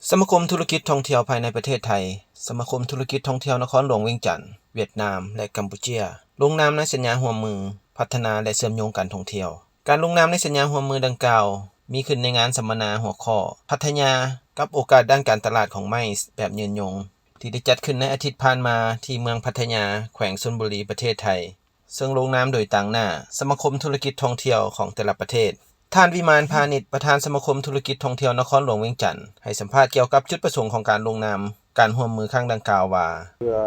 ສະມາຄົມທຸລະກິດທ່ອງທ່ຽວພາຍໃນປະເທດໄທ, ສະມາຄົມທຸລະກິດທ່ອງທ່ຽວນະຄອນຫຼວງວຽງຈັນ, ຫວຽດນາມ ແລະ ກຳປູເຈຍ ລົງນາມໃນສັນຍາຮ່ວມມື ພັດທະນາ ແລະ ເຊື່ອມໂຍງການທ່ອງທ່ຽວ. ການລົງນາມໃນສັນຍາຮ່ວມມືດັ່ງກ່າວ ມີຂຶ້ນໃນງານສຳມະນາຫົວຂໍ້ ພັດທະຍາກັບໂອກາດດ້ານການຕະຫຼາດຂອງໄມ້ແບບຍືນຍົງ ທີ່ໄດ້ຈັດຂຶ້ນໃນອາທິດຜ່ານມາທີ່ເມືອງພັດທະຍາ, ແຂວງຊົນບຸລີ, ປະເທດໄທ. ເຊິ່ງລົງນາມໂດຍຕາງໜ້າສະມາຄົມທຸລະກິດທ່ອງທ່ຽວຂອງແຕ່ລະປະເທດ. ທ່ານ ວິມານ ພານິດ, ປະທານສະມາຄົມທຸລະກິດທ່ອງທ່ຽວນະຄອນຫຼວງວຽງຈັນ, ໃຫ້ສຳພາດກ່ຽວກັບຈຸດປະສົງຂອງການລົງນາມການຮ່ວມມືຄັ້ງດັ່ງກ່າວວ່າ, ເພື່ອ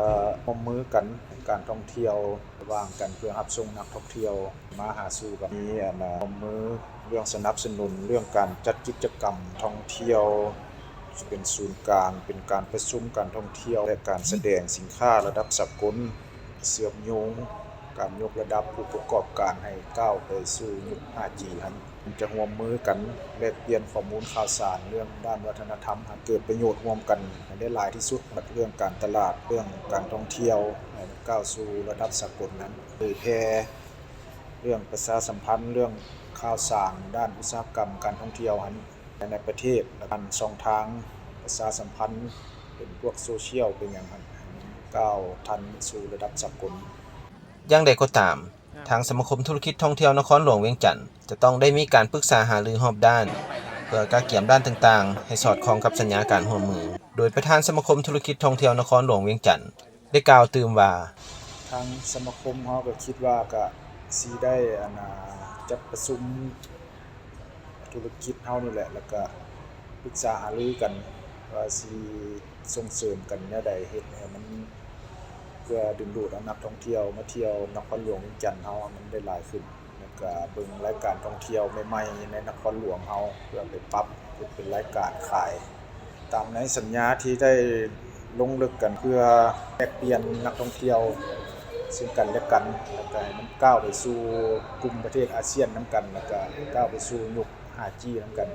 ຮ່ວມມືກັນການທ່ອງທ່ຽວລະຫວ່າງກັນ ເພື່ອຮັບສົ່ງນັກທ່ອງທ່ຽວມາຫາສູ່ກັນ, ມີອັນນ່າ ຮ່ວມມືເລື່ອງສະໜັບສະໜູນເລື່ອງການຈັດກິດຈະກຳທ່ອງທ່ຽວ ເປັນສູນກາງ ເປັນການປະຊຸມການທ່ອງທ່ຽວ ແລະ ການສະແດງສິນຄ້າລະດັບສາກົນ. ເຊື່ອມໂຍງການຍົກລະດັບຜູ້ປະກອບການໃຫ້ກ້າວໄປສູ່ຍຸກ ຫ້າຈີ ຫັ້ນ ຈະຮ່ວມມືກັນແລກປ່ຽນຂໍ້ມູນຂ່າວສານເລື່ອງດ້ານວັດທະນະທຳ ໃຫ້ເກີດປະໂຫຍດຮ່ວມກັນໃຫ້ໄດ້ຫຼາຍທີ່ສຸດ. ບັດເລື່ອງການຕະຫຼາດ ເລື່ອງການທ່ອງທ່ຽວໃຫ້ມັນກ້າວສູ່ລະດັບສາກົນນັ້ນ ເຜີຍແຜ່ເລື່ອງປະຊາສຳພັນເລື່ອງຂ່າວສານດ້ານອຸດສາຫະກຳການທ່ອງທ່ຽວຫັ້ນ ພາຍໃນປະເທດ ແລະ ຜ່ານຊ່ອງທາງປະຊາສຳພັນ ເປັນພວກໂຊຊຽວ ເປັນຫຍັງຫັ້ນ ໃຫ້ມັນກ້າວທັນສູ່ລະດັບສາກົນ. ຢ່າງໃດກໍຕາມ, ທາງສະມາຄົມທຸລະກິດທ່ອງທ່ຽວນະຄອນຫຼວງວຽງຈັນ ຈະຕ້ອງໄດ້ມີການປຶກສາຫາລືຮອບດ້ານ ເພື່ອກະກຽມດ້ານຕ່າງໆ ໃຫ້ສອດຄ່ອງກັບສັນຍາການຮ່ວມມື. ໂດຍປະທານສະມາຄົມທຸລະກິດທ່ອງທ່ຽວນະຄອນຫຼວງວຽງຈັນ ໄດ້ກ່າວຕື່ມວ່າ, ທາງສະມາຄົມເຮົາກໍຄິດວ່າກະຊິໄດ້ ອັນນ່າ ຈັດປະຊຸມທຸລະກິດເຮົານີ້ແຫຼະ ແລ້ວກະປຶກສາຫາລືກັນວ່າຊິສົ່ງເສີມກັນແນວໃດ ເຮັດໃຫ້ມັນ ເພື່ອດຶງດູດເອົານັກທ່ອງທ່ຽວມາທ່ຽວນະຄອນຫຼວງວຽງຈັນເຮົາໃຫ້ມັນໄດ້ຫຼາຍຂຶ້ນ. ແລ້ວກະເບິ່ງລາຍການທ່ອງທ່ຽວໃໝ່ໆໃນນະຄອນຫຼວງເຮົາ ເພື່ອໄປປັບເຮັດເປັນລາຍການຂາຍ. ຕາມໃນສັນຍາທີ່ໄດ້ລົງເລິກກັນ ເພື່ອແລກປ່ຽນນັກທ່ອງທ່ຽວເຊິ່ງກັນແລະກັນ ແລ້ວກະໃຫ້ມັນກ້າວໄປສູ່ກຸ່ມປະເທດອາຊຽນນຳກັນ ແລ້ວກະກ້າວໄປສູ່ຍຸກ ຫ້າຈີ ນຳກັນ.